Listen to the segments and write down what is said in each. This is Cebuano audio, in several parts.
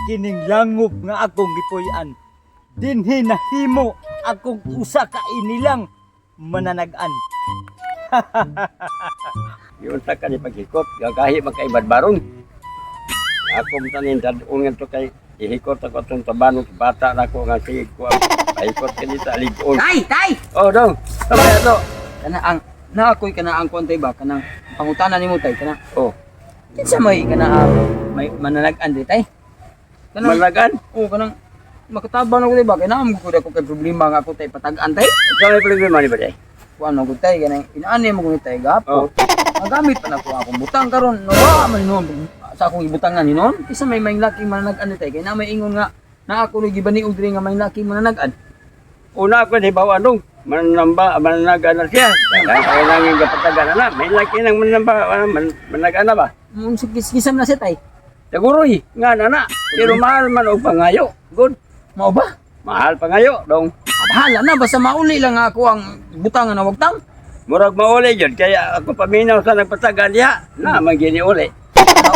Kining langob nga akong gipuy-an, dinhi nahimo akong usa ka inilang mananag-an. Yun sa kani paghikot, gagahi magkaibad barong. Ako tanin dadon nga to kay ihikot ako itong tabanong bata na ko nga sige ko pahikot kini sa ligon. Tay, tay. Oh, dong. Sabay ato. Kana ang na ako'y kana ang kuan tay ba kanang pangutana nimo tay kana. Oh, Kinsa may kana ang may mananag-an di tay? Kanang malagan. Oh, kanang makatabang ako tay ba kay naam ko ako kay problema nga ako tay patag-an tay. Sa may problema ni ba day? Kuan man gud tay kanang inaani mo gud tay gapot. Oh. Magamit pa na ko akong butang karon no wa man noon sa akong ibutangan ni noon. Kinsa may may laking mananag-an di tay kay na may ingon nga na ako ni gibani og diri nga may laking mananag-an. Una ako ni bawa dong. Mananamba, mananagan na siya. Kaya lang yung kapatagan na. May laki nang mananamba, mananagan na ba? Unsa kisam na siya tay? Siguro eh, nga na na. Pero mahal man og pangayo. Good. Mao ba? Mahal pangayo, dong. Ah, bahala na basta mauli lang ako ang butangan na wagtang. Murag mauli yun, kaya ako paminaw sa nagpatagan diha. Na, magini uli.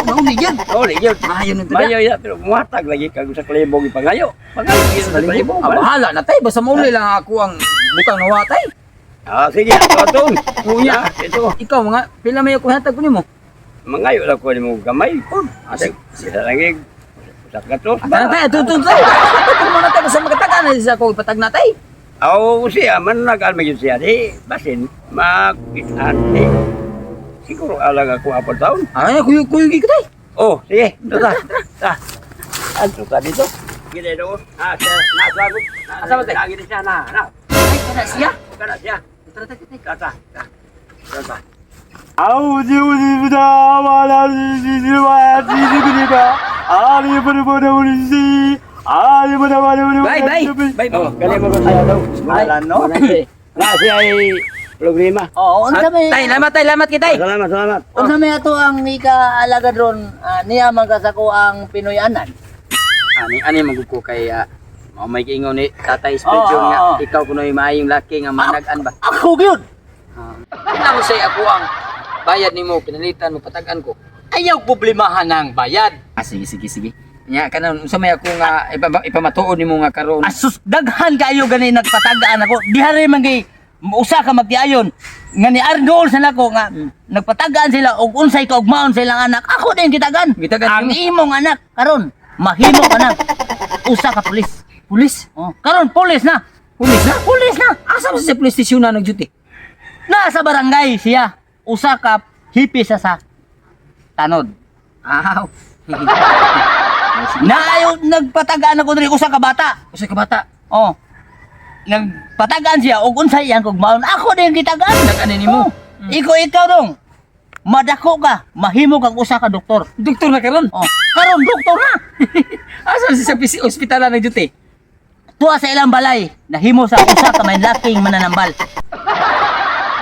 Mauli gyud. Uli yun. Maayo nito da. Mayo ya, pero muhatag lagi kag sa kalibong ipangayo. Pangayo yun sa kalibong. Ah, bahala na tay basta mauli lang ako ang butang na watay. Ah, sige, ato atong. Unya. Ah, ito. Ikaw mga pila may ako hatag ko nimo. Mangayo lang ko nimo gamay. Oh, ah, sige. Isa lang yung usa ka tos Ah, tara ba? tay, tutun tay. Tutun mo na tay basta makatagan na sa ako ipatag na tay. Aw, siya, man nag-alma yun siya. Di, basin, makitaan. Di, siguro alang ako apat taon. Ay, kuyo kuyo ko tay. Oh, sige, ito ta. Ta. Anto ka dito. Gila do. Ah, siya, nasa ko. Asa ba, tay? Lagi na siya na. Na. Ay, kana siya. Kana siya. Tara tay, tay. Ta ta. Ta. Ta. Ta. Bye, bye. Bye, Oh, kani mo ko siya daw. Wala, no? Na siya ay problema. Oo, unsa may Tay, lamat tay, lamat kitay. Salamat, salamat. unsa may ato ang ika-alagad ron niya man ka sa ko ang Pinoy-anan. Ani ani magud ko kay mao may giingon ni Tatay Spurgeon Oo, nga oo. ikaw kunoy maayong laki nga manag-an ba. Ako gyud. Kinahanglan say ako ang bayad nimo pinalitan mo patag-an ko. Ayaw problemahan ang bayad. Ah, sige sige sige. Nya kanon unsa may ako nga ipamatuod nimo nga karon. Asus, daghan kayo gani nagpatagaan ako. Diha rin man kay usa ka magtiayon nga ni Arnold sa nako nga nagpatagaan sila og unsay kaugmaon sa ilang anak. Ako din gitagan. Gitagan ang nimo. imong anak karon mahimo ka na usa ka pulis. Pulis. Oh, karon pulis na. Pulis na? Pulis na. Asa ba sa police station na nag-duty? Nasa barangay siya. Usa ka hipi siya sa tanod. Ah. Naayo nagpatagaan ako diri usa ka bata. Usa ka bata. Oh. Nagpatagaan siya og unsay iyang kugmaon. Ako din gitagaan. Gitagaan nimo. Oh. Ikaw ikaw dong. Madako ka, mahimo kag usa ka doktor. Doktor na karon. Oh, karon doktor na. Asa sa ospital na nag-duty? Tuwa sa ilang balay, nahimo sa usa ka may laking mananambal.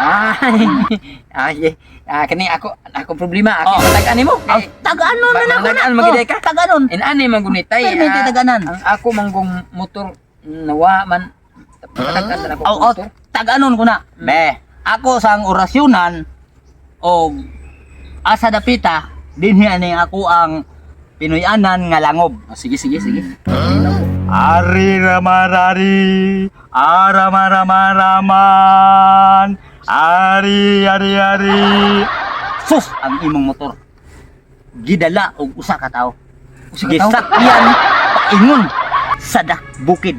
Ay, ay, ah, kani ako ako problema, ako Oh. patag-an nimo. Oh, taganon na nako na. Mananagan man gid ka. Taganon. Inani man gud ni tay. Permente taganan. Ang ako manggong motor nawa man patag-an na ako Oh, oh, motor. taganon ko na. Be, ako sang orasyonan og asa dapita dinhi ani ako ang Pinoy-anan nga langob. Oh, sige sige sige. Ari ramarari, aramaramaraman, ari ari ari. Sus, ang imong motor. Gidala og usa ka tawo. Usa ka tawo? Gisakyan paingon sa dak bukid.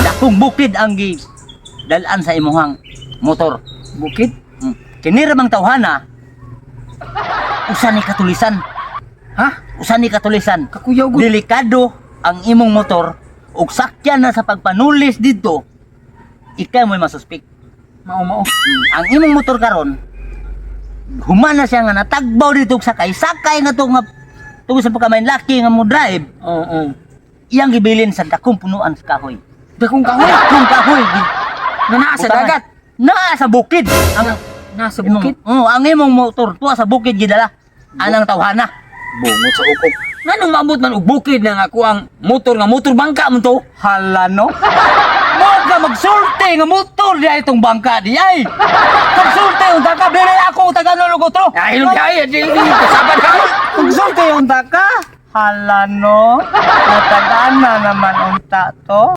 Dakong bukid ang gidalaan sa imong motor. Bukid. Kini ra bang tawhana? Usa ni katulisan. Ha? Usa ni katulisan. Kakuyaw gud. Delikado ang imong motor ug sakyan na sa pagpanulis didto, ikaw mo'y masuspik. Mao mao. Ang imong motor karon humana siya nga natagbaw dito og sakay, sakay nga to nga tungod sa pagkamain laki nga mo drive, Oo. Oo. iyang gibilin sa dakong punuan sa kahoy. Dakong kahoy. Dakong kahoy. Nga naa sa Butangan. dagat. Naa sa bukid. Ang Naa sa bukid. Oo, ang imong motor tuwa sa bukid gidala. Anang tawhana. Bungot sa ukok. Nganong maabot man og bukid na nga ako ang motor nga motor bangka man to? Hala no. Mo ka magsulti nga motor di ay itong bangka di ay. Magsulti unta ka dili ako tagaan og otro. Ay, hilom di ay, di di kasabat ka. Magsulti unta ka. Hala no, natagaan na naman unta to.